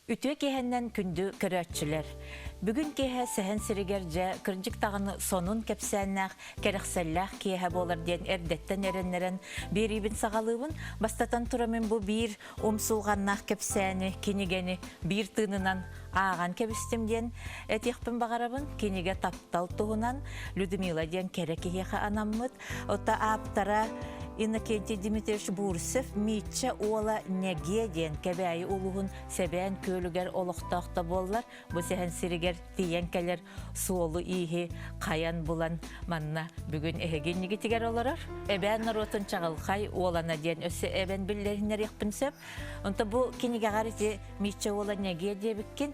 Үтүө киэһэннэн күндү көрөөччүлэр! Бүгүн киэһэ сэһэн сиригэр дьэ кырдьык даҕаны сонун кэпсээннээх, кэрэхсэллээх киэһэ буолар диэн эрдэттэн эрэннэрэн биэриибин саҕалыыбын. Бастатан тураммын бу биир умсулҕаннаах кэпсээни, кинигэни биир тыынынан ааҕан кэбистим диэн этиэхпин баҕарабын. Кинигэ таптал туһунан Людмила диэн кэрэ киһиэхэ анаммыт. Ота ааптара Иннокентий Дмитриевич Бурцев Мииччэ уола Нэгиэ диэн Кэбээйи улууһун Сэбээн күөлүгэр олохтоох да буоллар, бу сэһэн сиригэр тиийэн кэлэр суолу-ииһи хайан булан манна бүгүн эһиги иннигитигэр олорор. Эбээн норуотун чаҕылхай уолана диэн өссө эбэн биллэриннэриэхпин сөп. Онто бу кинигэҕэр ити Мииччэ уола Нэгиэ диэбиккин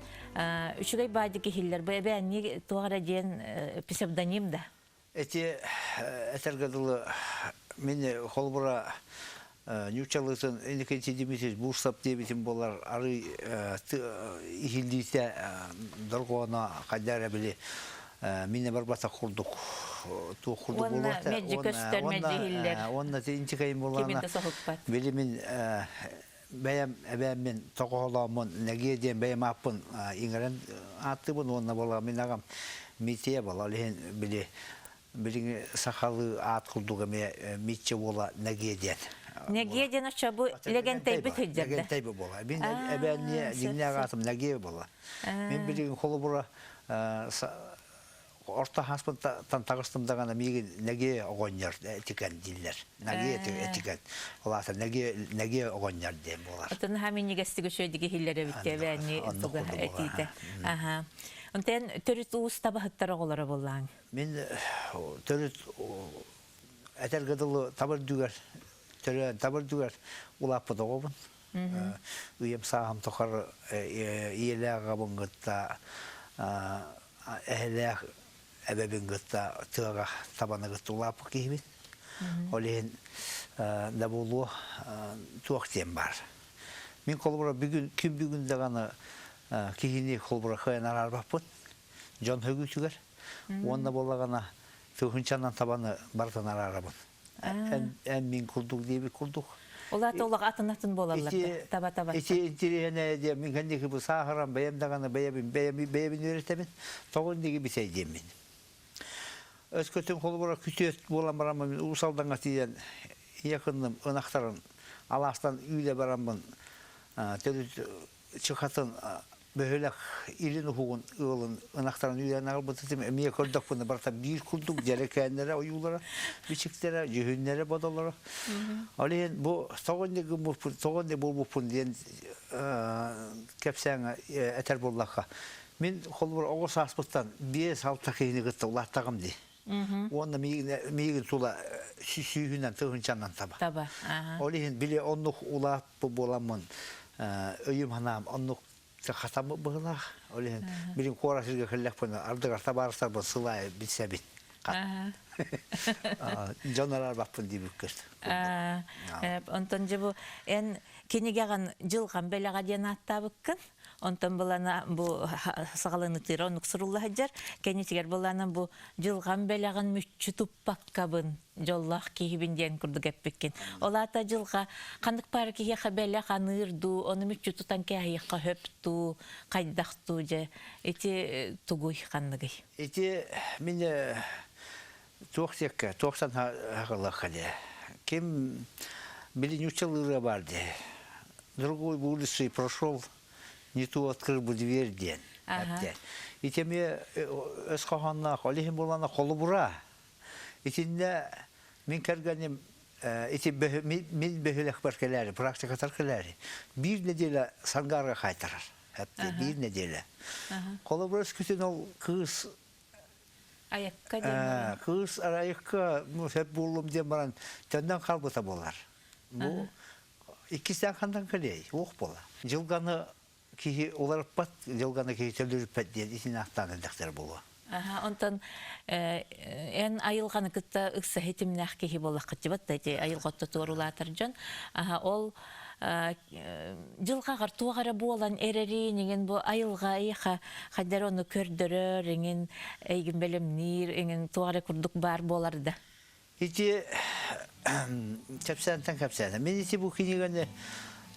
үчүгэй баадьык иһиллэр. Бу эбээннии туох эрэ диэн псевдоним да? Эти этэргэ дылы мин холобура ньууччалыытын Иннокентий Дмитриевич Бурсов диэбитим буолар арый иһиллиитэ дорҕооно хайда эрэ били минэ барбатах курдук туох курдук Уонна мэлдьи көстөр, мэлдьи иһиллэр. Уонна интикайым Кимин да соһуппат. Били мин бэйэм эбээммин тоҕоһолооммун Нэгиэ диэн бэйэм ааппын иҥэрэн ааттыыбын уонна буола мин аҕам Мития буола ол иһин били билиҥи сахалыы аат курдук эмиэ Митча буола Нэгиэ диэн. Нэгиэ диэн оччо бу Лэгэнтэйбит сылдьар да? Лэгэнтэйби буола. Мин эбээнниэ дьиҥнээх аатым Нэгиэ буола. Мин билигин холобура орто хааспыттан таҕыстым даҕаны миигин нэгиэ оҕонньор этикэн дииллэр. Нэгиэ этикэн. Ол аата нэгиэ нэгиэ оҕонньор диэн буолар. Отон наһаа минньигэстик үчүгэйдик иһиллэр эбит эбээнни туга этиитэ. Аха. Онтон төрүт уус табаһыттар оҕолоро буоллааҥ. Мин төрүт этэргэ дылы табыр дүгэр төрөөн табыр дүгэр улааппыт оҕобун. Үйэм сааһым тухары ийэлээх аҕабын кытта эһэлээх эбэбин кытта тыаҕа табаны кытта улааппыт киһибин. Ол иһин да буолуо туох диэн баар. Мин холобура бүгүн күн бүгүн даҕаны киһини холобура кыайан араарбаппын дьон хөгүүтүгэр уонна буоллаҕына тыһыынчанан табаны барытын араарабын. Эн мин курдук диэбит курдук. Улаата олох атын-атын буолаллар да, таба-таба. Ити интириэһинэ диэн мин кэнники бу сааһыран бэйэм даҕаны бэйэбин бэйэбин бэйэбин үөрэтэбин. Тоҕо инниги бисэй диэммин. Өскөтүн холобура күтүөт буолан бараммын Уус Алдаҥҥа тиийэн ийэ кынным ынахтарын алаастан үүлэ бараммын төрүт чыкатын бөһүөлэк илин уһугун ыалын ынахтарын үүрэн аҕалбытым эмиэ көрдөхпүнэ барыта биир курдук дьэрэкээннэрэ ойуулара бичиктэрэ дьүһүннэрэ бодолоро ол иһин бу тоҕо инник гыммыппын тоҕо инник буолбуппун диэн кэпсээҥҥэ этэр буоллахха мин холобур оҕо сааспыттан 5-6 киһини кытта улааттаҕым дии уонна миигин тула сүүһүнэн тыһыынчанан таба таба ол иһин били оннук улааппыт буоламмын өйүм-санаам оннук хатаммыт быһыылаах. Ол иһин билин куорат сиргэ кэллэхпинэ ардыгар табаарыстарбын сылаайы билсэбин. Дьон араарбаппын диэбиккэр. Онтон дьэ бу эн кинигэҕин Дьылҕам бэлэҕэ диэн ааттаабыккын. Онтон былана бу саҕаланытыыра оннук сурулла сылдьар. Кэннитигэр былана бу дьылҕам бэлэҕин мүччү туппаккабын дьоллоох киһибин диэн курдук эппиккин. Ол аата дьылҕа ханнык паара киһиэхэ бэлэх аныыр дуу, ону мүччү тутан кээһиэххэ сөп дуу, хайдах дуу дьэ ити тугуй ханныгый? Ити мин туох диэккэ, туох санаһылахха дии. Ким били ньуччалыыра бар дии. Другой бы улицей прошел, не ту открыл бы дверь диэн. Ити эмиэ өс хоһоонноох, ол иһин буолана холобура. Итиннэ мин кэргэним ити мин бөһүөлэкпэр кэлээри, практикатар кэлээри, биир нэдиэлэ Сангаарга хаайтарар. Биир нэдиэлэ. Холобура өскүтүн ол кыыс Айакка диэн баран. Кыыс арайыкка сөп буоллум диэн баран төннөн хаалбыта буолар. Бу иккистээн хандан кэлиэй, уох буола. Дьылганы киһи уларыппат, дьылганы киһи төлөрүппэт диэн итини ааттаан элдэхтэр буолуо. Аха, онтон эн айылҕаны кытта ыкса хитимнээх киһи буоллаххытыбат да ити айылҕа оттотугар улаатар дьон. Аха, ол дьылҕаҕар туох эрэ буолан эрэриин иҥин бу айылҕа эйиэхэ хайдары ону көрдөрөр иҥин эйигин бэлэмниир иҥин туох эрэ курдук баар буолар да. Ити кэпсээнтэн кэпсээнэ. Мин ити бу кинигэни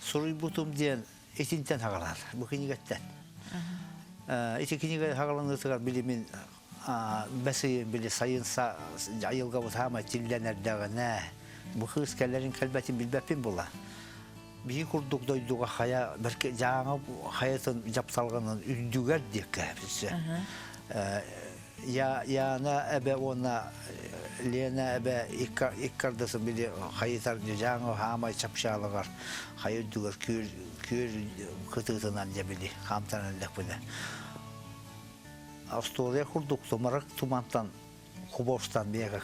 суруйбутум диэн. итинтэн хагалан, бу кинигэттэн. Ити кинигэ хагаланыытыгар били мин бэс ыйын били сайын айылгабыт хаама тиллэн эрдэҕинэ бу кыыс кэлэрин кэлбэтин билбэппин була. Биһи курдук дойдуга хайа бэркэ дьааҥы хайатын дьапталҕанын үрдүгэр диэккэ Яна эбэ уонна Лена эбэ иккардысын били хайытар дьааҥы хаамай чапчаалыгар хайа үрдүгэр күөл күөл кытыытынан дьэ били хаамтаран эллэхпинэ остуоруйа курдук тумарык тумантан Кубовстан биэгэ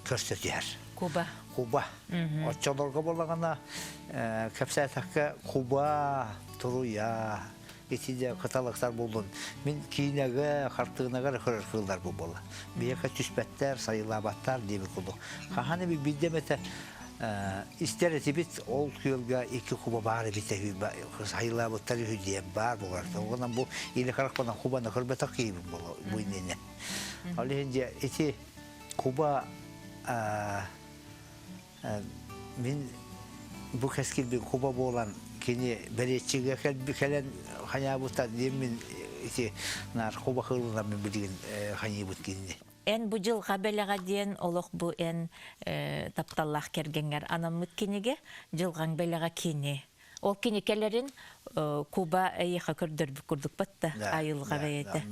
көрсө түһэр. Куба. Куба. Оччолорго буоллаҕына кэпсээтэххэ Куба, Туруйа, ити дьэ кыталыктар буоллун. Мин киинэгэ, хартыынага эрэ көрөр кыыллар бу буолла. Биһиэхэ түспэттэр, сайылаабаттар диэбит курдук. Хаһан эбит биирдэ эмэтэ истэр этибит, ол күөлгэ икки куба баар эбитэ үһү, сайылаабыттар үһү диэн баар буолар. Онон бу илэ харахпынан кубаны көрбөтөх киһибин буолла бу иннинэ. Ол иһин дьэ ити Куба мин бу кэскилбин Куба буолан кини бэриэтчигэ кэлэн хайаабыта диэн ити наар Куба кыылынан мин билигин хайыыбыт кинини. Эн бу дьылҕа бэлэҕэ диэн олох бу эн тапталлаах кэргэҥҥэр анаммыт кинигэ дьылҕаҥ бэлэҕэ кини. Ол кини кэлэрин Куба эйиэхэ көрдөрбүт курдук батта айылҕа бэйэтэ.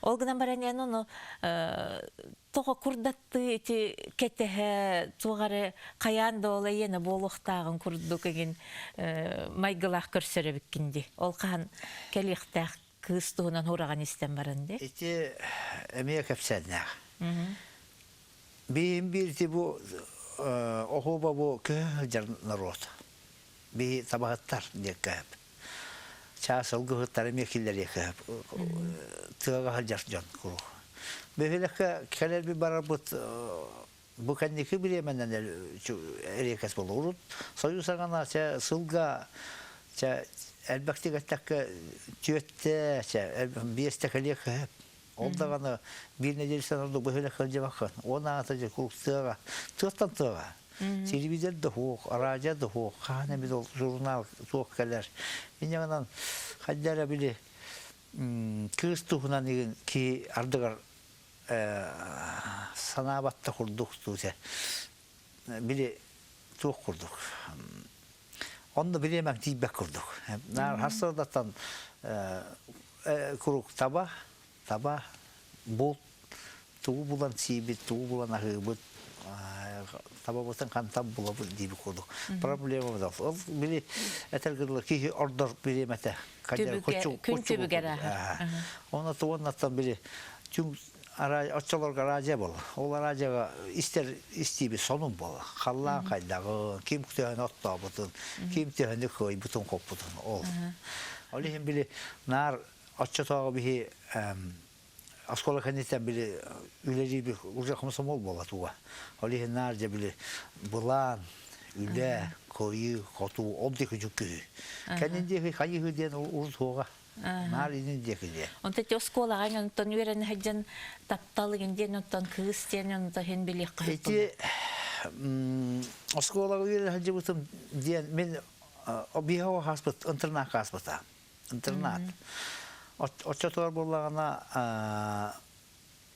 Ол гынан баран эн ону тоҕо курдаттыы ити кэтэһэ туох эрэ хайаан да ол эйиэнэ буолуохтааҕын курдук игин майгылаах көрсөр эбиккин дии. Ол хаһан кэлиэхтээх кыыс туһунан ураҕан истэн баран дии. Ити эмиэ кэпсээннээх. Биһим биирти бу оһуоба бу көһө сылдьар норуот. Биһи табаһыттар диэккэ Чаас ылгыһыттар эмиэ киллэриэххэ тыаҕа сылдьар дьон куруук. Бөһүөлэккэ кэлэрбит барарбыт бу кэнники бириэмэнэн эриэкэс буолла. Урут Союз саҕана чэ сылга чэ элбэхтик эттэххэ түөттэ чэ биэстэ кэлиэххэ Ол даҕаны биир нэдиэлэттэн ордук бөһүөлэк сылдьыбаккын. Уон аата дьэ куруук тыаҕа, тыаттан тыаҕа. Телевизор да суох, радио да суох, хаһан эмит ол журнал суох кэлэр. Инньэ гынан хайда эрэ били кыыс туһунан игин киһи ардыгар санаабат да курдук туут били туох курдук Онно бириэмэҥ тиийбэт курдук. Наар сарсыардаттан куруук таба, таба, булт, тугу булан сиибит, тугу булан аһыыбыт, табабытын хантан булабыт диибит курдук. Проблема да ол били этэргэ дылы киһи ордор бириэмэтэ. Күн түбүгэр ааһар. Оны туоннаттан били түҥ оччолорго араадьыйа буолла. Ол араадьыйаҕа истэр истиибит сонун буолла. Халлаан хайдаҕын, ким төһөнү оттообутун, ким төһөнү кыайбытын-хоппутун ол. Ол иһин били наар оччотооҕу биһи оскуола кэнниттэн били үлэлиирбит уже комсомол буола туга. Ол иһин наар дьэ били былаан, үлэ, кыайыы, хотуу ол диэки дьүккүһүү. Кэннин диэки хайыһыы диэн урут суоҕа. Наар инин диэки диэ. Онто ти оскуолаҕа онтон үөрэнэ сылдьан таптал игин диэн онтон кыыс диэн онто иһин билиэххэ Ити оскуолаҕа үөрэнэ сылдьыбытым диэн мин биһиэхэ хааспыт интернат хааспыта. Интернат. Оччотугар буоллаҕына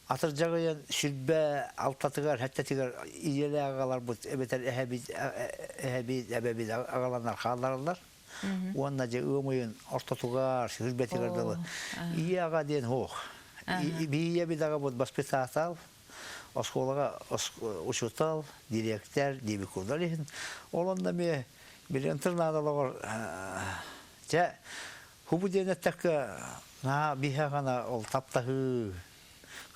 атырдьах ыйын сүлбэ алтатыгар сэттэтигэр ийэлээх аҕаларбыт эбэтэр эһэбит эһэбит эбэбит аҕаланнар хааллараллар. Уонна дьэ ыам ыйын ортотугар, сүрбэтигэр дылы ийэ аҕа диэн суох. Ийэбит аҕабыт воспитатель, оскуолаҕа учуутал, дириэктэр диэбит курдук иһин. Ол онно эмиэ били интернат олоҕор дьэ хубу диэн эттэххэ наһаа биһиэхэ ол таптаһыы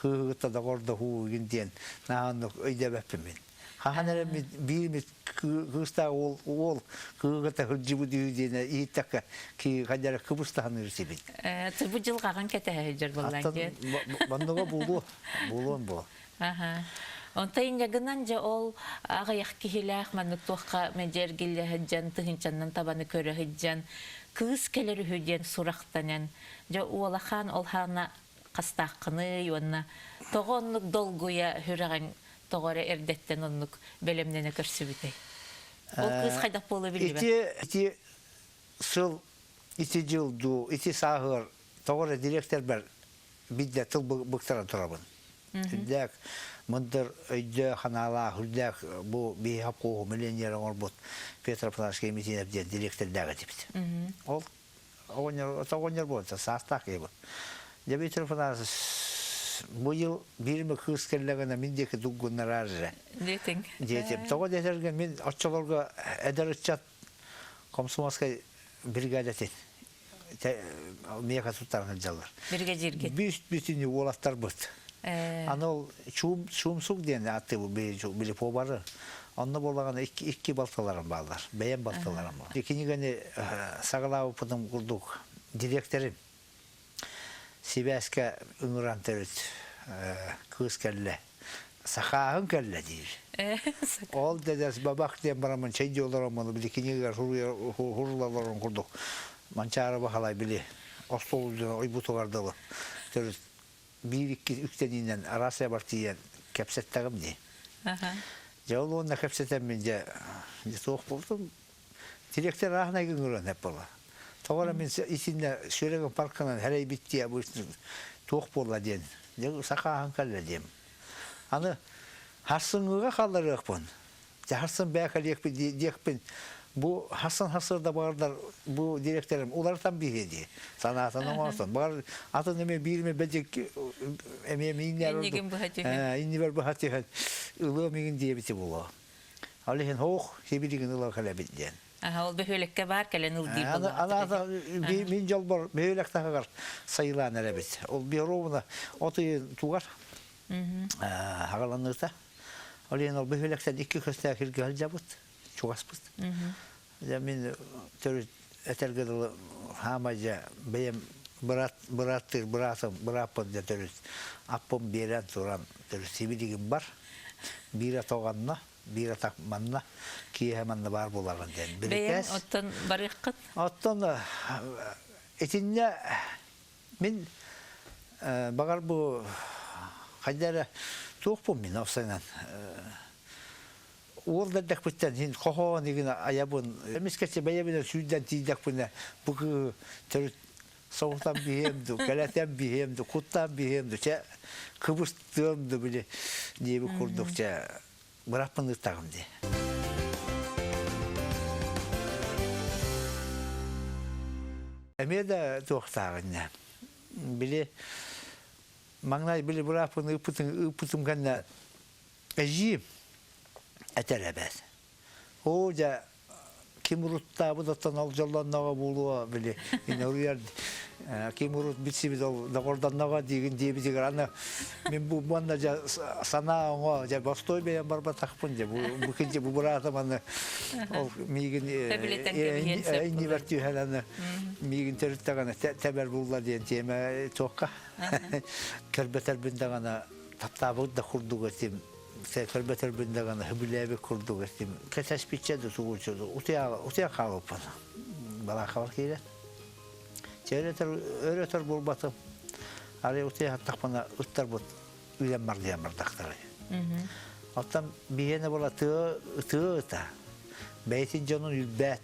кыыһы кытта доҕордоһуу игин диэн наһаа оннук өйдөөбөппүн мин. Хаһан эрэ биир кыыстаах уол уол кыыһы кытта сылдьыбыт үһү диэн иһиттэххэ киһи хайдах эрэ кыбыстаһан ырсибин. Бу дьылҕаҕын кэтэһэ сылдьар буоллаҥ диэн. Манныга буолуо, буолуон буол. Аха. Онто инньэ гынан дьэ ол аҕыйах киһилээх маннык туохха мэлдьи эргиллэ сылдьан тыһыынчаннан табаны көрө сылдьан кыыс кэлэр үһү диэн сурахтанан дьэ уолахаан ол хаана хастааххыный уонна тоҕо оннук долгуйа сүрэҕиҥ тоҕо эрэ эрдэттэн оннук бэлэмнэнэ көрсүбүтэй? Ол кыыс хайдах буолуо биллибэт. Ити ити сыл Ити дьыл дуу, ити сааһыгар тоҕо эрэ дириэктэрбэр биирдэ тыл быктаран турабын. Үрдээх мындыр өйдөөх ханаалаах, үрдээх бу биһи хапкуоһу миллионер оҥорбут Петр Афанасьевич Митинов диэн дириэктэрдээх этибит. Ол оҕонньор, оҕонньор буолта, саастаах киһи бу. Дьэ Петр Афанасьевич быйыл биир кыыс кэллэҕинэ мин диэки дуггуннараар эрэ. Диэтиҥ. Диэтим. Тоҕо диэтэргэ мин оччолорго эдэр ыччат комсомольскай бригадатын миэхэ туттаран сылдьаллар. Биригэдьииргит. Бүүс бүтүннүү уолаттарбыт. Аны ол чуум, чуумсук диэн ааттыы били повары. Онно буоллаҕына икки, икки балтыларым бааллар. Бэйэм балтыларым бар. Кинигэни саҕалаабыппытым курдук дириэктэрим сибээскэ ыҥыран төрүт кыыс кэллэ. Сахааһын кэллэ диир. Ол дэдэс бабах диэн бараммын чэйдии олороммун били кинигэр хурула олорон курдук Манчаары Баһылай били остуол үрдүнэн ойбутугар дылы төрүт биир-икки үктэниинэн араас ябар тиийэн кэпсэттэҕим дии. Дьэ ол уонна кэпсэтэммин дьэ дьэ туох буолтум Директор ааһынай ыҥыран эп буолла. Тоҕо эрэ мин итиннэ сүрэгим парканан хэрэйбит дии обычно туох буолла диэн. Дьэ саха ааһан кэллэ диэм. Аны харсыҥҥыга хаалларыахпын. Дьэ харсын бээ кэлиэхпин диэхпин бу харсын харсыарда баҕардар бу директорым уларытан биһиэ дии. Санаатын оҥостон. Баҕар атын эмиэ биир эмэ бэдьик эмиэ мииннэр Иннигин быһа түһэн. Иннибэр быһа түһэн ылыам игин диэбити буолуо. Ол иһин һоох сибилигин ыла кэлэбит диэн. Аха, ол бөһүөлэккэ баар кэлэн ылдыыр Анаата мин дьолбор бөһүөлэк таһыгар сайылаан эрэбит. Ол биоровна от ыйын тугар хагаланыыта. Ол иһин ол бөһүөлэктэн икки көстөөх иргэ сылдьабыт, чугаспыт. Дьэ мин төрүт этэргэ дылы хаамай дьэ бэйэм быраат бырааттыыр быраатым бырааппын дьэ төрүт аппын биэрэн туран төрүт сибилигин бар биир атах анна биир атах манна киэһэ манна баар буолаҕын диэн Бэйэҥ бирикээс оттон барыаххыт? Оттон итиннэ мин баҕар бу хайда эрэ туохпун мин овсайынан Уол да эрдэхпиттэн син хоһоон игин айабын. Эмискэччи бэйэбинэн сүүрдэн тиийдэхпинэ бу кыыһы төрүт соһутан биһиэм дуу, кэлэтэн биһиэм дуу, куттаан биһиэм дуу, чэ кыбыстыам дуу били диэбит курдук чэ быраппын ыыттаҕым дии. Эмиэ да туохтааҕын били маҥнай били бырааппын ыыппытым ыыппытым кэннэ Эдьиийим этэр эбээт. Оо дьэ ким уруттаабыт оттон ол дьоллонноҕо буолуо били иноруйар ким урут билсибит ол доҕордонноҕо диигин диэбитигэр аны мин бу уонна дьэ санаа оҥо дьэ бостой бэйэм барбатахпын дьэ бу бу килдьи бу быраатым аны ол миигин иннибэр түһэн аны миигин төрүттэҕинэ тэбэр булла диэн тиэмэ туохха көрбөтөрбүн даҕаны таптаабыт да курдук этим, көрбөтөрбүн даҕаны сөбүлээбит курдук этим. Кэтэспиччэ да тугу утуйа хаалбыппын. Балаакабар киирэн. Чэ өр өтөр буолбатым. Арай утуйа саттахпына ыттарбыт үлэм мардыйан бардахтара. Оттон биһиэнэ буола тыа тыа ыта. Бэйэтин дьонун үрбэт.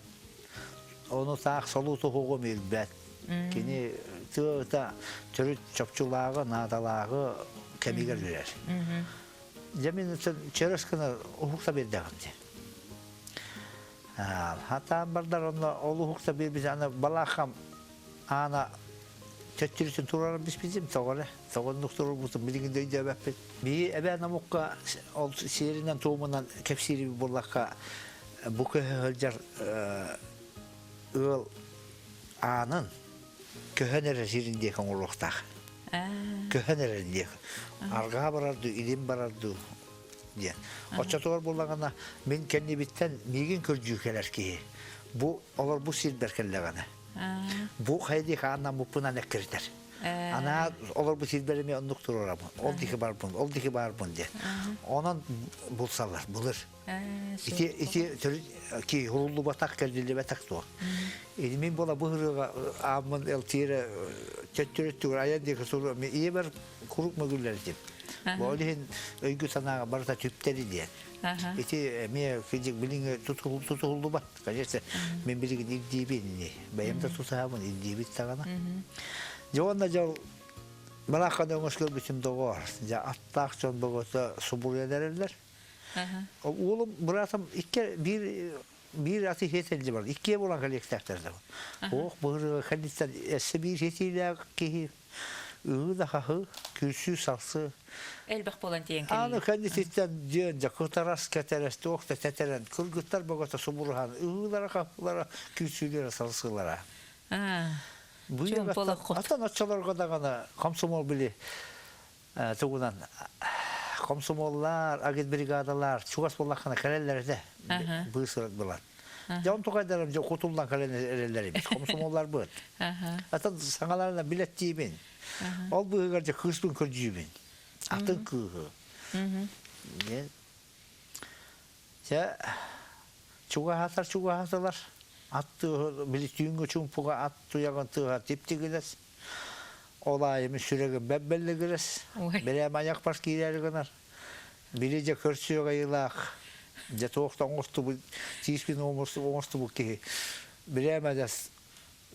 Ону таах солуу туһугум үрбэт. Кини тыа ыта төрүт чопчулааҕы, наадалааҕы кэмигэр үрэр. Дьэ мин чөрөс гына уһукта биэрдэҕим дии. Хатаан бардар онно ол уһукта биэрбит аны балаахам аана төттөрүтүн турарын биспитим тоҕо эрэ тоҕоннук турурбутум билигин да өйдөөбөппүн. Биһи эбээн омукка ол сиэринэн туомунан кэпсиир буоллахха бу көһө сылдьар ыал аанын көһөн эрэ сирин диэки оҥоруохтаах. Көһөн эрэр диэки. Арҕаа барар дуу, илин барар дуу диэн. Оччотугар буоллаҕына мин кэннибиттэн миигин көрдүү кэлэр киһи. Бу олорбут сирбэр кэллэҕинэ. Бу хайа диэки ааннаммыппынан эккирэтэр. Анаа олорбут сирбэр эмиэ оннук туруорабын. Ол диэки барбын, ол диэки баарбын диэн. Онон булсаллар, былыр. Ити ити төрүт ки хулуллубатах кэлдиллибэтэх туох. Мин буола бу ырыаға ааммын элтиэрэ төттөрүттүгэр айан диэки суру ийэбэр курук мөгүллэр этим. Бу ол иһин өйгө-санааҕа барыта түптэри диэн. Ити эмиэ кырдьык билиҥҥи тутуһуллубат. Конечно, мин билигин ирдиибин ини. Бэйэм да тутуһабын, ирдиибит даҕаны. Дьэ уонна дьол Балаакканы өҥөс көрбүтүм доҕоор, дьэ аттаах дьон бөҕөтө субуруйан эрэллэр. Уолум быраатым икки биир биир аты хиэтэлдьи бар, иккиэ буолан кэлиэхтээхтэр да. Ох, быһырыга кэнниттэн эссе биир хиэтиилээх киһи ыһыы да хаһыы, күлсүү-салсыы. Элбэх буолан тиийэн Аны кэллилэр. кэннититтэн диэн дьэ кытарас кэтэрес туох да тэтэрэн кыргыттар бөҕөтө субуруһан ыһыылара-хаһыылара, күлсүүлэрэ-салсыылара. Чуумпу олоххут. Аттан оччолорго даҕаны комсомол били тугунан комсомоллар, агитбригадалар чугас буоллаххына кэлэллэр этэ быыс булан. Дьэ он тукайдарым дьэ кутуллан кэлэн эрэллэр эбит. Комсомоллар быт. Атын саҥаларына билэттиибин. Ол быыһыгар дьэ кыыспын көрдүүбүн. Атын кыыһы. Дьэ, чугаһаатар чугаһаатылар, ат тыаһа, били түүҥҥү чуумпуга ат туйаҕын тыаһа тип-тигинэс, ол аайы мин сүрэгим бэп-бэллигирэс, бэлэм айахпар киирээри гынар. Били дьэ көрсүөх айылаах, дьэ туох да оҥостубут, тииспин оҥостубут киһи, билэм адьас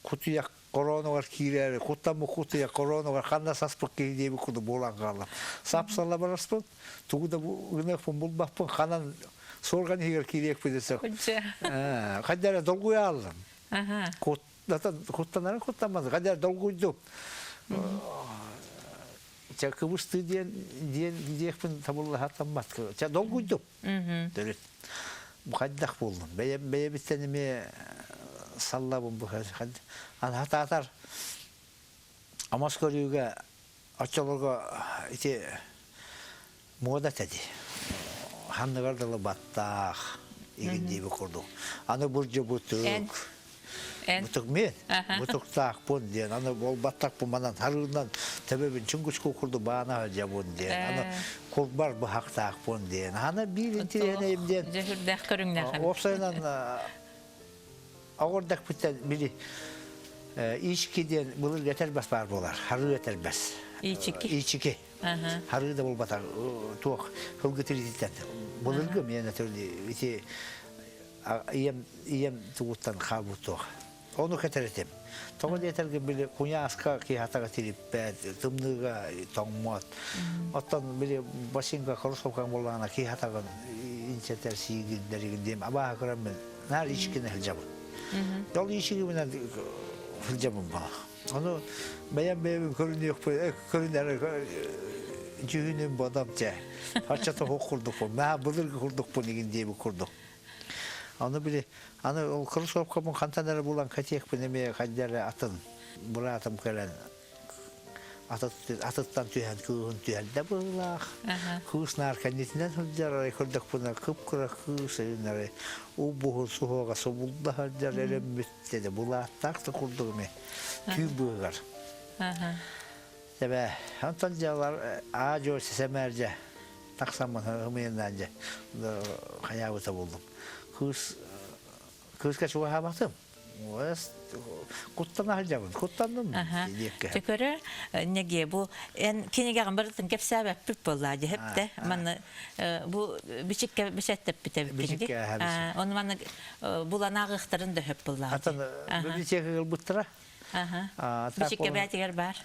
кутуйах коронугар киирээри, куттаммыт кутуйах коронугар ханна саспыт киһи диэбит курдук буолан хаалла. Сап-салла бараспын, тугу да гыныахпын булбаппын, ханан суорҕан иһигэр киириэхпин десек. Хайда эрэ долгуйа аллым. Куттанарын куттаммат, хайда эрэ долгуйдум. Чэ кыбыстыы диэн диэн диэхпин табыллаһаттаммат. Чэ долгуйдум. Төрүт. Хайдах буоллум? Бэйэм бэйэбиттэн эмиэ саллабын бу хатаатар омос көрүүгэ оччолорго ити муода этэ дии. Ханныгар дылы баттаах игин диэби курдук. Аны бурдьубутук Бутук мен, бутуктаахпын диэн, аны ол баттахпын манан харыынан төбөбүн чуҥкучку курдук баана сылдьабын диэн, аны курбар быһахтаахпын диэн. Аны биир интириэһинэйим диэн. Дьэһүрдээх көрүҥнээх. Уопсайынан оҕордахпыттан били ички диэн былыргы этэрбэс баар буолар, харыы этэрбэс. Ичики. Ичики. Харыы да буолбатах туох сылгы тириититтэн. Былыргы мен ити ийэм ийэм тугуттан хаалбыт туох. Ону кэтэр этим. Тоҕо диэтэргэ били куйааска киһатаҕа тириппэт, тымныыга тоҥмот. Оттон били бассейнга кроссовкаҥ буоллаҕына киһатаҕын инчэтэр сиигирдэригин диэм абааһы көрөммүн наар ичкини сылдьабын. Ол ичигибинэн сылдьабын баҕа. Ону бэйэм бэйэбин көрүнүөхпүн көрүнэр дьүһүнүм бодом чэ. Оччото хук курдукпун, маа былыргы курдукпун игин диэбит курдук. Ону били, аны ол кроссовкабын хантан эрэ булан кэтиэхпин эмиэ хайда эрэ атын быраатым кэлэн атыттан түһэн кыыһын түһэрдэ быһыылаах. Кыыс наар кэннитинэн сылдьар, арай көрдөхпүнэ кып-кыра кыыс эрэ убуһун суһуоҕа субулла сылдьар эрэммит деді булааттаах да курдук эмиэ түүн быыһыгар. Эбээ, онтон дьалар аа-дьуо сэмээр дьэ тахсаммын ымыйыннаан дьэ хайаабыта буллум. Кыыс кыыска чугаһаабатым. Куттана сылдьабын, куттанным диэккэ. Дьэ көрө, неге бу эн кинигэҕин барытын кэпсээбэппит буоллаа дьэһэптэ. Манна бу бичиккэ бичэттэппит эбиккин ди. Ону манна булан ааҕыахтарын да сөп буоллаа. Атын библиотекаға ылбыттара. Бичиккэ бээтигэр баар.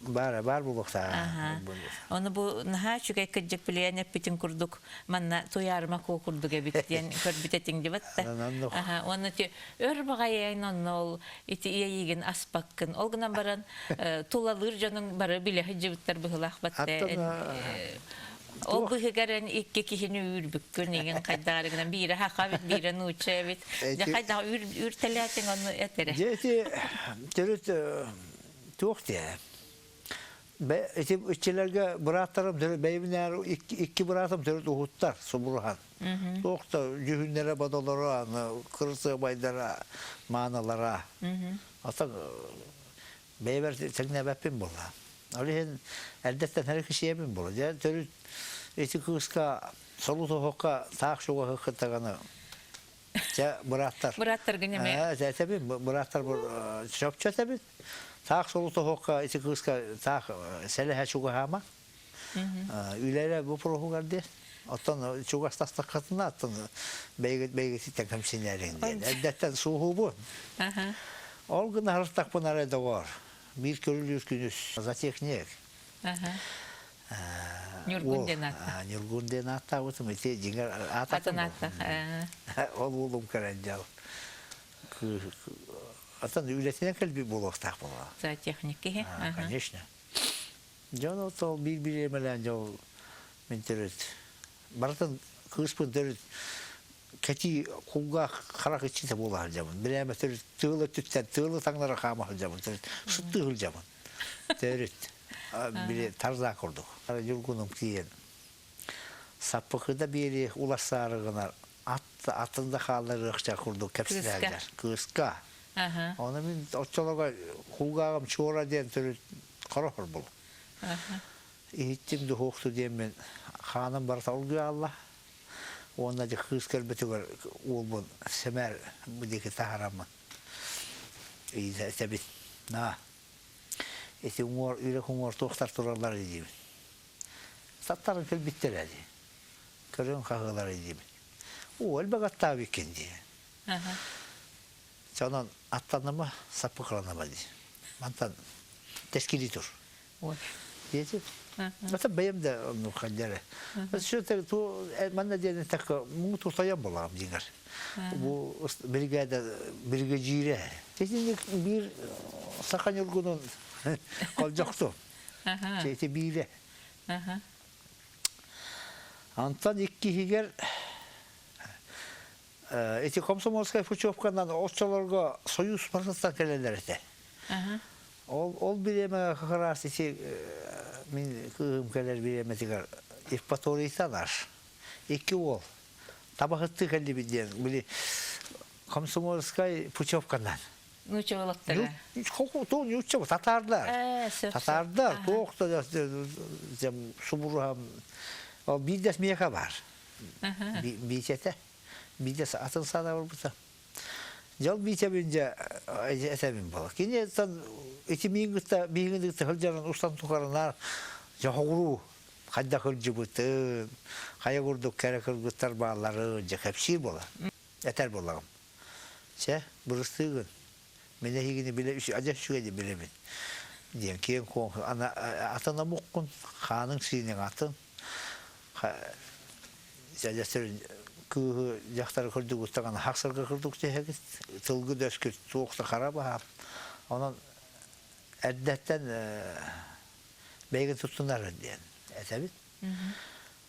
Баар, баар буолуохтаах. Ону бу наһаа үчүгэй кырдьык билиэн эппитин курдук манна туйаарыма куо курдук эбит диэн көрбүт этиҥ дибат да. Уонна ти өр баҕайы онно ол ити иэйиигин аспаккын. Ол гынан баран тулалыыр дьонуҥ бары билэ сылдьыбыттар быһылаах батта. Ол быһыгар эн икки киһини үүрбүккүн игин хайдаары гынан биирэ хаха эбит, биирэ нуучча эбит. Дьэ хайдах үүртэлээтиҥ ону эт эрэ. Дьэ ити төрүт туох диэ. Ити иччилэргэ бырааттарым бэйэбинээр икки быраатым төрүт уһуттар субуруһан. Туох да дьүһүннэрэ бодолоро, аны кырсыабайдара, мааналара. Ата бэйэбэр тэҥнээбэппин буолла. Ол иһин эрдэттэн эрэ кисиэбин буолла. Дьэ төрүт ити кыыска солу тоһокка таах чугаһы даҕаны чэ бырааттар. Бырааттаргын эмэ. Этэбин бырааттар чопчу этэбин. Таах солу тоһокка ити кыыска таах сэлэһэ чугаһаама. Үлэрэ бу диэн. Оттон чугастастаххытына оттон бэйгит бэйгититтэн кэмсинэриҥ диэн. Эрдэттэн суоһуубун. Ол гына харыстахпын арай доҕор. Биир көрүлүүр күнүс зоотехник. Ньургун диэн ааттаах. Ньургун диэн ааттаабытым. Ити дьиҥэр Атын ааттаах. Ол уолум кэлэн дьал. Атын үлэтинэн кэлбит буолуохтаах буолуо. Зоотехник киһи. Конечно. Дьон ол биир бириэмэлээн дьол мин төрүт барытын кыыспын төрүт кэтии кулгаах харах иччитэ буола сылдьабын. Бирээмэ төрүт тыал өттүттэн тыалы таҥнара хаама сылдьабын. Төрүт сыттыы сылдьабын. Төрүт били тарзаа курдук. Ньургунум тиийэн саппыкыда биэри уларсаары гынар ат атын да хаалларыахча курдук кэпсэтэллэр. Кыыска. Ону мин оччолорго кулгааҕым чуора диэн төрүт хороһор бул. Иһиттим духуохту диэммин хааным барыта оргуйаалла. Уонна дьэ кыыс кэлбитигэр уолбун сэмээр бу диэки таһараммын этэбин. На, ити уҥуор үрэх уҥуор туохтар тураллар диибин. Саттарын кэлбиттэрэ дии. Көрөн хаһыалар диибин. Уу, элбэх аттаабыккын дии. Онон аттаныма, саппыкыланыма дии. Мантан тэскилии тур. Диэтим. Ата бэйэм да оннук ханньары. Все ту манна диэн такка муҥ тутайан булаам дигэр. Бу бригада бригадире. Итинник биир саха ньургунун холдьохту. Ити биирэ. Антон иккиһигэр Ити комсомольскай путевканан оччолорго Союз барытыттан кэлэллэр этэ. Ол ол бириэмэҕэ как раз ити мин кыыһым кэлэр бириэмэтигэр Евпаторийтан аш. Икки уол табаһыттыы кэллибит диэн били комсомольскай путевканан. Нууччалаттара. Нуучча татаардар. Татаардар туох да субуруһам ол биирдэс миэхэ бар. Биичэтэ. Биитэ атын саана барбыта. Дьол биитэбин дьэ этэбин буола. Кини ити миин кытта биһигин кытта сылдьарын устан тухарынаар дьоһоҕуруу хайдах сылдьыбытын, хайа курдук кэрэ кыргыттар баалларын дьэ кэпсиир буола. Этэр буолаҕым. Чэ, бырыстыыгын. Мин эһигини билэ адьас үчүгэйдик билэбин. Диэн киэҥ-куоҥ атын омуккун, хааныҥ-сииниҥ атын. Дьэдьэстэр кыыһы дьахтары кырдьыгыттан хахсарга курдук түһэбит, тылгы дөскүт туох да хара баһаам. Онон эрдэттэн бэйигин туттунар диэн этэбит.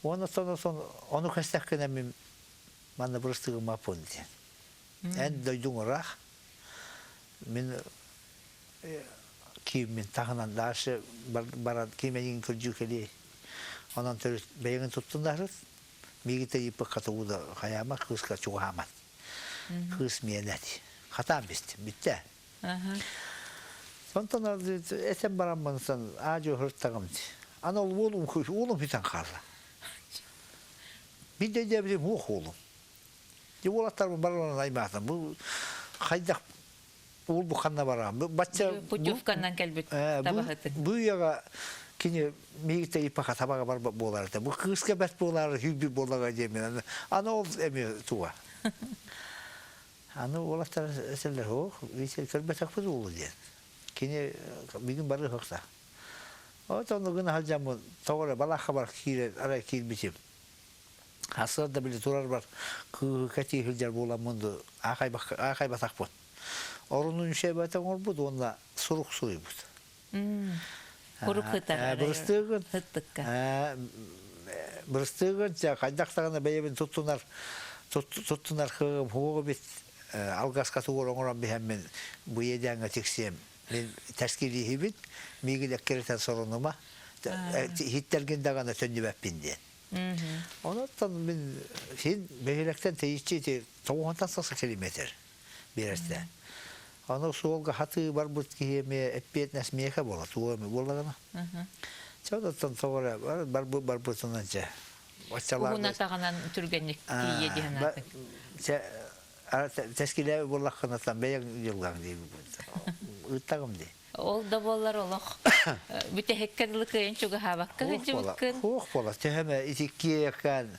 Уонна сон ону кэстэххинэ мин манна бырыстыгыммаппын диэн. Эн дойдуҥ ыраах, мин кииммин таһынан дальше баран ким эйигин көрдүү кэлиэй. Онон төрүт бэйэҥин туттунарыт, миигин тэйиппэккэ тугу да хайаама, кыыска чугаһаамат. Кыыс миэнэ дии. Хатаан бистим, бүттэ. Онтон этэн бараммын аа-дьуо сырыттаҕым дии. Аны ол уолум уолум бүтэн хаалла. Биир да өйдөөбүтүм суох уолум. Дьэ уолаттарбын барыларын аймаатым. Бу хайдах уол бу ханна бараан? Бачча путевканан кэлбит табаһытын. Бу үйэҕэ кини миигиттэн ипаха табаҕа барбат буолар этэ. Бу кыыска бэрт буолаары сүүрбүт буоллаҕа диэмин. Аны ол эмиэ туга. Аны уолаттар этэллэр, ох, көрбөтөхпүт уолу диэн. Кини бүгүн бары ыһыкта. Вот онно гына сылдьаммын, тоҕо эрэ балаахха бар киирэн, арай киирбитим. Сарсыарда били турарбар кыыһы кэтии сылдьар буоламмын ду аахайбатахпын. Орунун үсэбэтэ оҥорбут уонна сурук суруйбут. Курук сытар Бырыстыыгын сыттыкка. Бырыстыыгын хайдах даҕаны бэйэбин туттунар туттунар кыаҕым суоҕа эбит алгаска тугу оҥорон биһэммин бу иэдээҥҥэ тиксиэм мин тэскилииһибин миигин эккирэтэн сорунума иһиттэргин даҕаны төннүбэппин диэн Онон мин син бөһүөлэктэн тэйиччи ити тоҕуһунтан тахса километр биэрэстэ. Ону суолга хатыы барбыт киһи эмиэ эппиэтинэс миэхэ буола, туга эмэ буоллаҕына. Чэ оттон тоҕо эрэ барбыт барбытынан чэ. Уһун атаҕынан түргэнник тиийиэ дии санаатыҥ. Чэ тэскилээбит буоллаххына там бэйэҥ дьылҕаҥ дии ыыттаҕым дии. Ол да буоллар олох бүтэһиккэ дылы кыайан чугаһаабакка сылдьыбыккын. Хуох буола. Төһөмө ити киэкэн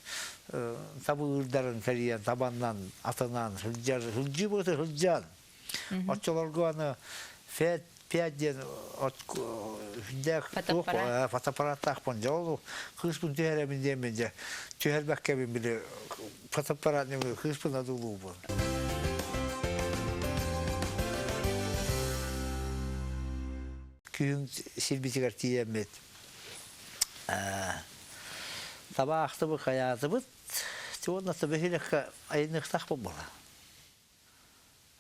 табыырдарын кэрийэн табаннан атынан сылдьар сылдьыбыты сылдьан. Оччолорго аны фет пять диэн сүрдээх туох фотоаппараттаахпын. Дьэ ол кыыспын түһэрэбин диэммин дьэ түһэрбэккэбин били фотоаппарат нөҥүө кыыспын одуулуубун. Күһүн сирбитигэр тиийэммит табаахтыбыт хайаатыбыт уонна бөһүөлэккэ айанныахтаахпыт буолла.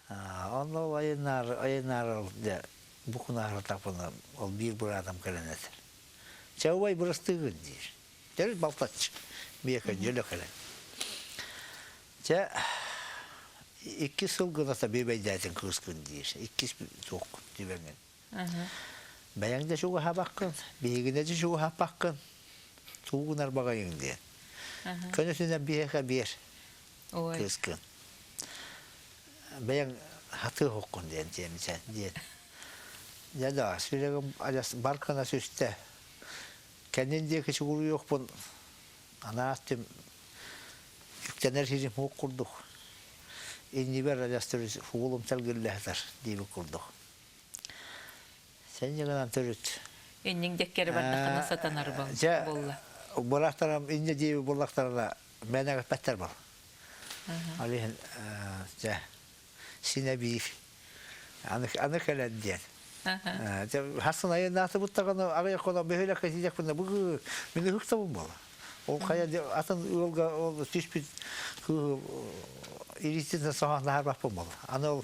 Онно ол айаннаары айаннаары дьэ бу кунаарытахпына ол биир быраатым кэлэн этэр. Чэ убай бырастыыгын диир. Төрүт балтаччы биэкэ дьөлө кэлэн. Чэ икки сыл гыната бүөбэйдээтин кыыскын диир. Иккис туохкун түбэҥин. Бэйэҥ да чугаһаабаккын, биһигинэ да чугаһааппаккын. Туугунар баҕайыҥ диэн. Көнөтүнэн биһиэхэ биэр кыыскын. Бэйэҥ хатыы хоккун диэн диэмичэн диэн. Дьэ да, сүрэгим адьас бар гына сүстэ. Кэннин диэки чугуруйуохпун анаат түм үктэнэр сирим суох курдук. Иннибэр адьас төрүт уолум сэлгиллэ сытар диэбит курдук. Сен гынан төрүт. Инниҥ дьэккэри бардаххына сатанар Дьэ, буолла. быраактарым инньэ диэби буллахтарына мээнэ эппэттэр был. Ол иһин дьэ, синэ биир. Аны, аны кэлэн диэн. Хасын айаннаатыбыт даҕаны аҕыйах хонон бөһүөлэккэ тиийдэхпинэ бу мин ыһыктабын буола. Ол хайа атын ыалга ол түспүт кыыһы илиитин соһон наһарбаппын буола. Аны ол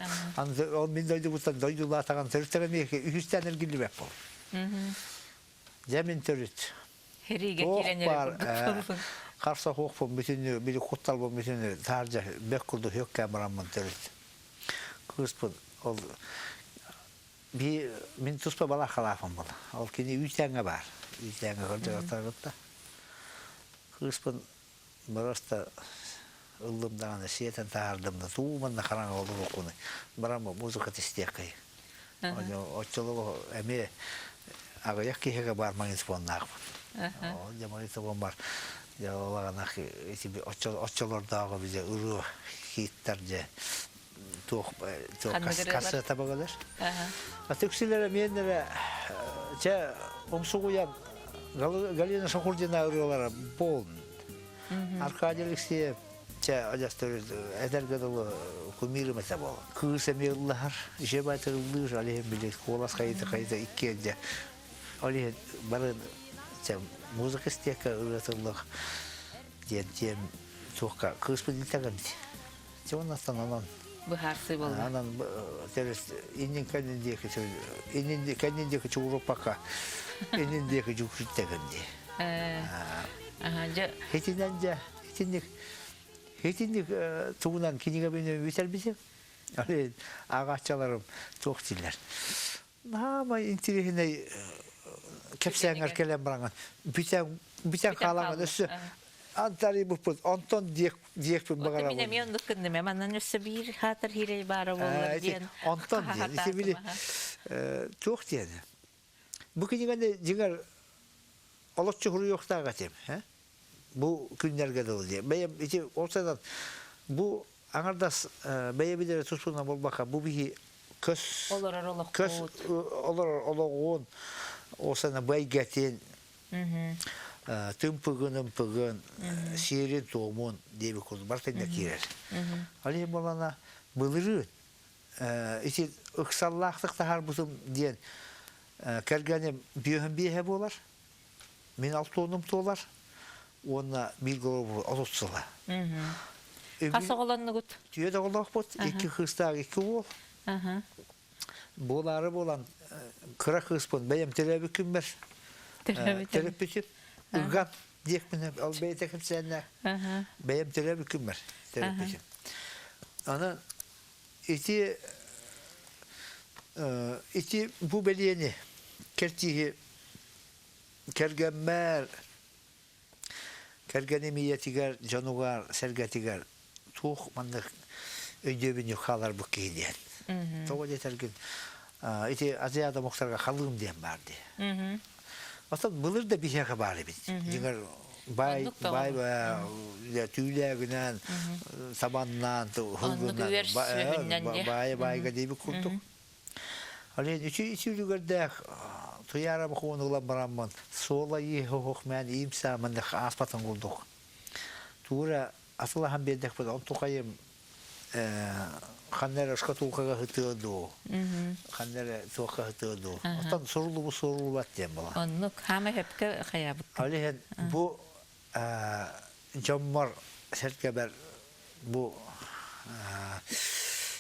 ол мин дойдубуттан дойдулаатаҕын төрүттэрэ миэхэ үһүстээн эргиллибэт буол. Дьэ мин төрүт. Хэриигэ киирэн эрэ курдук Харса хуохпун бүтүннүү били кутталбын бүтүннүү таһырдьа бөх курдук хүөккээн бараммын төрүт. Кыыспын ол би мин туспа балаахалаахпын була. Ол кини үүтээҥҥэ баар. Үүтээҥҥэ көрдөрө Кыыспын просто ыллым даҕаны сиэтэн таһаардым да туу манна хараҥа олоруоххунуй баран музыка истиэххэй. Оччолорго эмиэ аҕыйах киһиэхэ баар магнитофоннаахпын. Ол дьэ магнитофон бар дьэ ол аҕанах ити оччолордооҕу бизе ырыа хиттар дьэ туох кассета бөҕөлөр. Түксүлэрэ миэннэрэ чэ умсугуйан Галина Шахурдина ырыалара болн. Аркадий Алексеев чэ адьастыр эдэргэ дылы кумирым этэ буол. Кыыс эмиэ ыллаһар, ишэ байтыр ыллыыр, ол иһин били куолас хайыта хайыта иккиэн дьэ. Ол иһин бары чэ музыка истиэккэ ырыатыллах диэн диэн туохка кыыспын илтэҕим Дьэ оннуттан онон быһаарсыы буолла. Онон иннин кэннин диэки иннин кэннин диэки чугуруппакка иннин диэки дьуксүттэгин дии. Дьэ Итинэн дьэ итинник итинник тугунан кинигэбин бүтэрбитим. Ааҕааччыларым туох дииллэр. Наамай интириэһинэй кэпсээҥҥэр кэлэн бараҥын бүтэн бүтэн хаалаҥын өссө антарыйбыппыт онтон диэх диэхпин баҕарабын. Мин эмиэ оннук гынным манан өссө биир хаатар хиирэй баара буоллар диэн. Онтон диэн ити били туох диэн бу кинигэни дьиҥэр олоччу суруйуохтаах этим бу күннэргэ дылы диэн бэйэм ити ол санан бу аҥардас бэйэбит эрэ туспунан буолбакка бу биһи көс олорор олохпут көс олорор олоҕун осана бэйгэтин тымпыгын ымпыгын сиэрин туомун диэбит курдук барыта киирэр ол иһин буоллаҕына былырыын ити ыксаллаахтык таһаарбытым диэн кэргэним бүөһүн биэһэ буолар Мин алтуонум туолар уонна биир голову 30 сыла. Хас оҕолоннугут? Түөрт оҕолоохпут, икки кыыстаах, икки уол. Буолаары буолан кыра кыыспын бэйэм төрөөбүт күммэр төрөппүтүм. Ыган диэхпин ол бэйэтэ кэпсээннээх. Бэйэм төрөөбүт күммэр төрөппүтүм. Аны ити ити бу бэлиэни кэртииһи Кэргэммэр, кэргэним ийэтигэр, дьонугар, сэргэтигэр туох маннык өйдөбүнньүк хааларбыт киһи диэн. Тоҕо диэтэргин, Ити Азиада омуктарга халыым диэн баар дии. Оттон былыр да биһиэхэ баар эбит. Дьиҥэр баай баай түүлээгинэн, саманнаан, хылгынан баайа баайга диэбит курдук. Ал үчү үчүлүгэрдээх туйаара бохуон ылан бараммын суола иһ мээн иим сааман ааспатын курдук. Туура асылаһан биэрдэхпит онтукайым ханна эрэ шкатулкаҕа сытыа дуу, ханна эрэ туохха сытыа дуу. Оттон суруллубут суруллубат диэн буолар. Оннук хаама сөпкө хайаабыккын. Ол иһин бу дьоммор сэргэбэр бу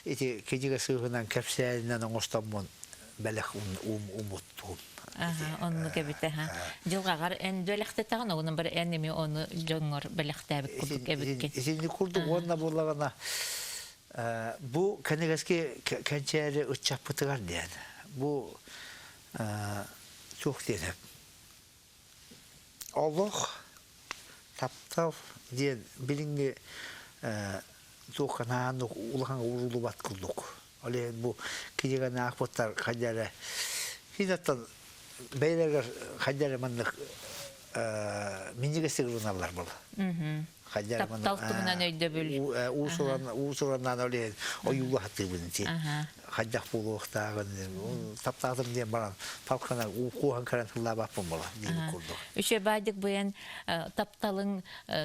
ити кинигэ сыыһынан кэпсээнинэн оҥостоммун бэлэх умуттуум. Оннук эбитэ ха. Дьылҕаҕар эн бэлэхтэтаҕын, оҕунан бары эн эмиэ ону дьоҥҥор бэлэхтээбит курдук эбиккин. Итинник курдук уонна буоллаҕына бу кэнэгэски кэнчээри ыччаппытыгар диэн бу туох диэн олох таптал диэн билиҥҥи туохха наһаа улахан ууруллубат курдук. Ол иһин бу кинигэни аахпыттар хайда эрэ кинигэттэн бэйэлэригэр хайда эрэ маннык минньигэстик ылыналлар буолла. Хайда эрэ Таптал туһунан өйдөбүл. Уус-ураннаан ол иһин ойуулаһатыыбын ити. Хайдах буолуохтааҕын таптаатым диэн баран палкана кууһан кэлэн тыллаабаппын буола диэн курдук. Үчүгэй баайдык быйан тапталыҥ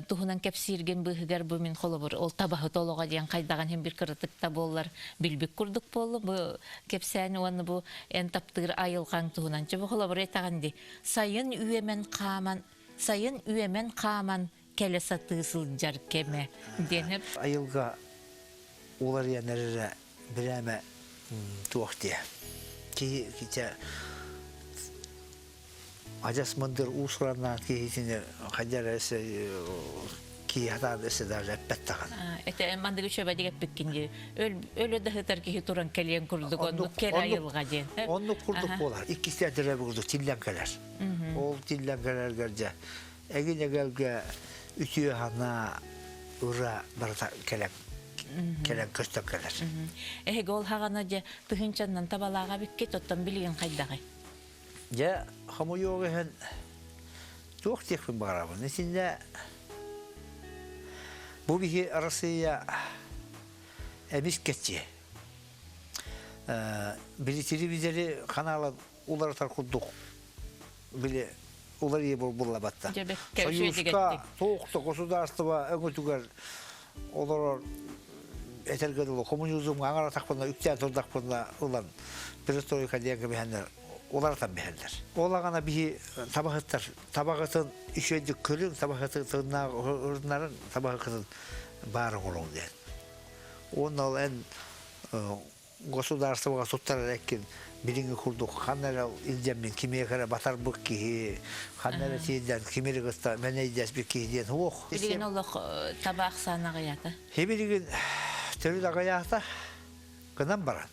туһунан кэпсииргин быыһыгар бу мин холобур ол табаһыт олоҕо диэн хайдаҕын иһин бир кыратык да буоллар билбит курдук буоллум бу кэпсээни уонна бу эн таптыыр айылҕаҥ туһунан чэ бу холобур этэҕин дии сайын үөмэн хааман сайын үөмэн хааман кэлэ сатыы сылдьар кэмэ диэн айылга уларыйан эрэрэ бирээмэ туох диэ киһи кичэ адьас мындыр уус-ураннаах киһитини хайдах эрэ киһи сатаан өссө даже эппэт даҕаны. Это мандыгы үчүгэйдик эппиккин дии. Өлө да сытар киһи туран кэлиэн курдук оннук кэр айылҕа диэн. Оннук курдук буолар. Иккистээн төрөөбүт курдук тиллэн кэлэр. Ол тиллэн кэлэргэр дьэ эгин эгэлгэ үтүө санаа ыра барыта кэлэн кэлэн көстөн кэлэр. Эһиги ол хаҕана дьэ тыһыынчаннан табалааҕа эбиккит, оттон билигин хайдаҕый? Дьэ, хомойуох иһин, туох диэхпин баҕарабын. Итиннэ бу биһи Арассыыйа эмис кэтчи. Били телевизори ханаалан уларытар курдук били уларыйа буллабатта. Союзка туох да государство өҥөтүгэр олорор этэргэ дылы коммунизмҥа аҥаратахпына үктээн турдахпына ылан перестройка диэн кэбиһэннэр уларытан биһэллэр. Ол аҕана биһи табаһыттар табаҕытын үчүгэйдик көрүҥ, табаһытыннаах ырнарын табаһыкытын баар оҥоруҥ диэн. Уонна ол эн государствоҕа туттарар эккин билиҥҥи курдук ханна эрэ илдьэммин кимиэхэ эрэ батарбыт киһи, ханна эрэ тиийдэн кими эрэ кытта мэнэйдэспит киһи диэн суох. Билигин олох таба ахсаана аҕыйаата. Билигин төрүт аҕыйаата гынан баран.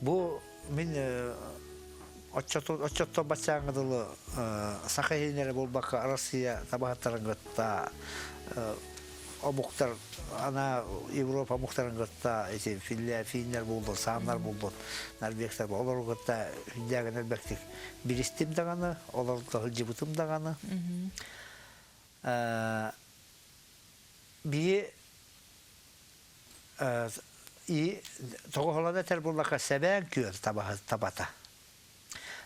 Бу мин оччоттон баччааҥҥа дылы саха иһин эрэ буолбакка Россия табаһыттарын кытта омуктар ана Европа омуктарын кытта эти финнэр булдун, саамнар булдун, норвегтар олору кытта хүндээген элбэктик билистим даҕаны, олорго сылдьыбытым даҕаны. Биһи и тоҕоһолон этэр буоллахха сэбээн күөл табата.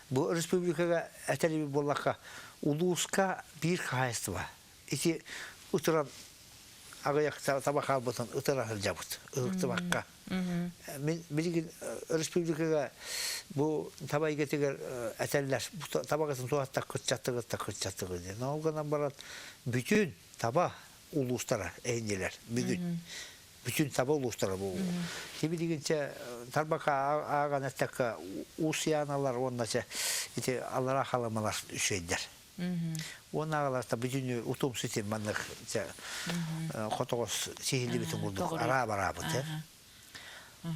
Бу республикаҕа этэр буоллахха улууска биир хаһаайыстыба. Ити ытыран аҕыйах таба хаалбытын ытыра сылдьабыт ыһыктыбакка. Мин билигин республикаҕа бу таба эйгэтигэр этэллэр табаҕытын туһаттах кыччаттыгыт кыччаттыгыт диэн. Ол гынан баран бүтүн таба улуустара эһиннилэр бүгүн. Бүтүн таба улуустара бу. Тибилигинчэ тарбака ааҕан эттэккэ Уус-Яналар уонна ити аллараа халамалар үчүгэйдэр. Уонна аҕаларта бүтүнү утум ситим маннык хотоҕос сиһиллибитин курдук араа бараабыт.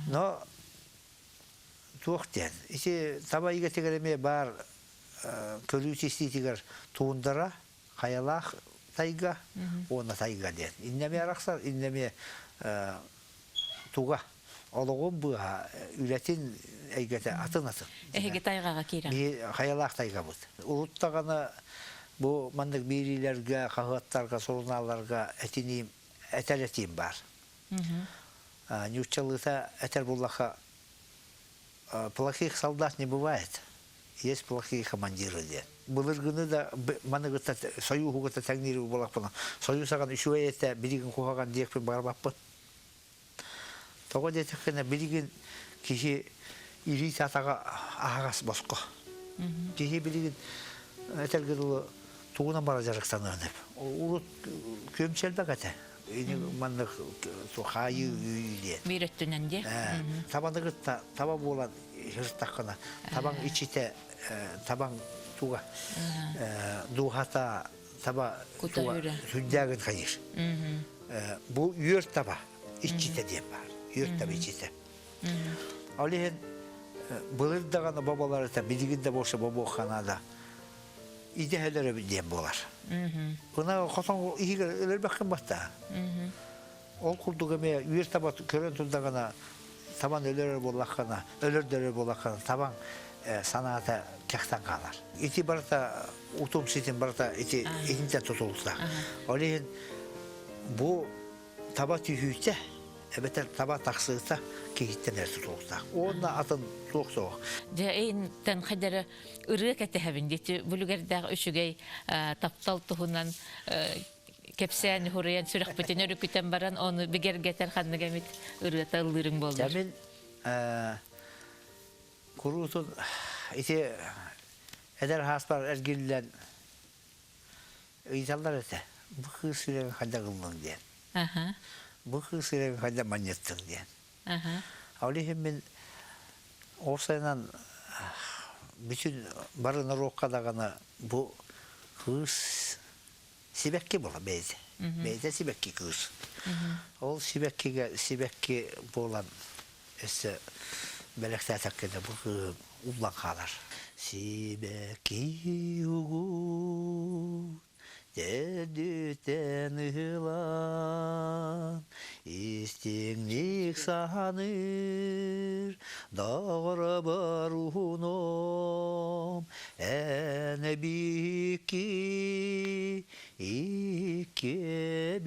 Но туох диэн ити таба игэтигэр эмиэ баар көрүү систиитигэр туундара хайалаах тайга уонна тайга диэн. Иннэмиэ арахсар, иннэмиэ туга. Олоҕун быыһа, үлэтин эйгэтэ атын-атын. Эһиги тайҕаҕа киирэн. Биһи хайалаах тайгабыт. Урут даҕаны бу маннык биэриилэргэ, хаһыаттарга, сурунаалларга этиниим, этэр этиим баар. Ньууччалыыта этэр буллаха плохих солдат не бывает, есть плохие командиры диэн. Былыргыны да маныгыта сойууһугута тэҥниир буоллахпына, сойуус аҕан үчүгэй этэ, билигин куһаҕан диэхпин баҕарбаппын. Тоҕо диэтэххинэ, билигин киһи илии-атаҕа аһаҕас босхо. Киһи билигин этэргэ дылы тугунан бара дьарыктаныан сөп. Урут күөмчэлбэк этэ. Ини маннык хаайыы диэн. Биир өттүнэн диэ. Табаны кытта таба буолан сырыттаххына, табаҥ иччитэ, табаҥ туга дууһата таба туга сүрдээгин хайыыр. Бу үөр таба иччитэ диэн баар. Үөр таба иччитэ. Ол иһин былыр даҕаны боболор этэ, билигин да буолса бобуохха наада. Идэһэлэр эбит диэн буолар. Ына хотон иһигэр өлөрбөккүн батта. Ол курдук эмиэ үөр таба көрөн турдаҕына табан өлөрөр буоллаххына, өлөрдөрөр буоллаххына табаҥ санаата кэхтэн хаалар. Ити барыта утум ситим барыта ити итинтэн тутулуктаах. Ол иһин бу таба түһүүтэ эбэтэр таба тахсыыта киһиттэн эрэ тутулуктаах. Уонна атын туох суох. Дьэ, эйинтэн хайдары ырыа кэтэһэбин дити бүлүгэрдээх үчүгэй таптал туһунан кэпсээн уһуруйан сүрэхпитин өрүкүтэн баран ону бигэргэтэр ханнык эмит ырыата ыллыырыҥ буоллар. Мин куруутун ити эдэр хааспар эргиллэн ыйыталлар этэ. Бу кыыс сүрэҕин хайдах ыллыҥ диэн. Бу кыыс сүрэҕин хайдах манньыттыҥ диэн. Ол иһин мин ол сайынан бүтүн бары норуокка даҕаны бу кыыс сибэкки буола бэйэтэ. Бэйэтэ сибэкки кыыс. Ол сибэккигэ сибэкки буолан өссө бэлэхтээтэххинэ бу кыыһым уллан хаалар. Сибэкки угун Төрдүттэн ыһылан, истиҥник саһаныыр, доҕоробор уһунум, эн эбикки иккиэбит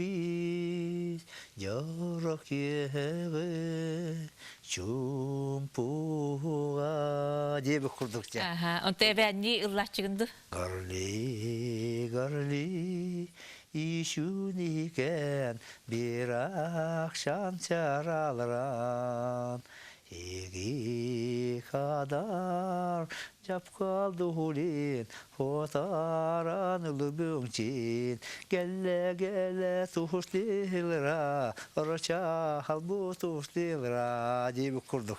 дьоро киэһэҕи чуумпуга диэбит курдук дьэ. Онто эбээннии ыллааччыгын дуу? Горли, горли, ищу никен, bir akşam çaralran, Igi kadar жапкалды хулин, хотаран ылыбыңчин, Келле келе туһустилра, ороча халбу туһустилра диэбит курдук.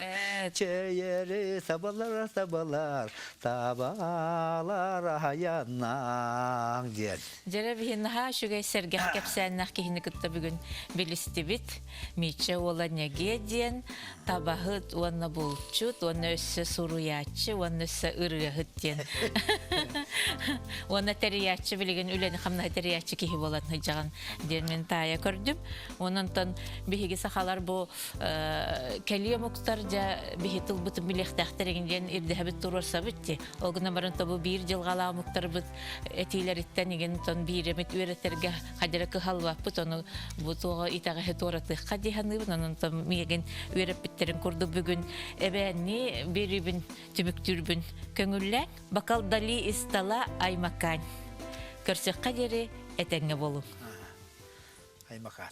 Чэйэри табалар табалар, Табалар аһайаннаҥ диэн. Дьэрэ биһи наһаа үчүгэй сэргэх кэпсээннээх киһини кытта бүгүн билистибит. Мичэ уола Ньэгиэ диэн табаһыт уонна булчут уонна өссө суруйааччы уонна өссө ырыаһыт диэн. Уонна тэрийээччи билигин үлэни хамнаһы тэрийээччи киһи буолан сылдьаҕын диэн мин таайа көрдүм. Онон биһиги сахалар бу кэлии омуктар дьэ биһи тылбытын билиэхтээхтэр игин диэн ирдэһэбит туруорсабыт дии. Ол гынан баран тобу биир дьылҕалаах омуктарбыт этиилэриттэн игин тон бииремит үөрэтэргэ хадьара кыһаллыбаппыт ону бу туоҕа итэҕэһи туоратыахха дии саныыбын. Онон тон миигин үөрэппиттэрин курдук бүгүн эбээнни биэрибин түмүктүүрбүн көҥүллээн бакалдали истала аймакаан. Көрсөххө диэри этэҥҥэ буолуҥ. Аймакаан.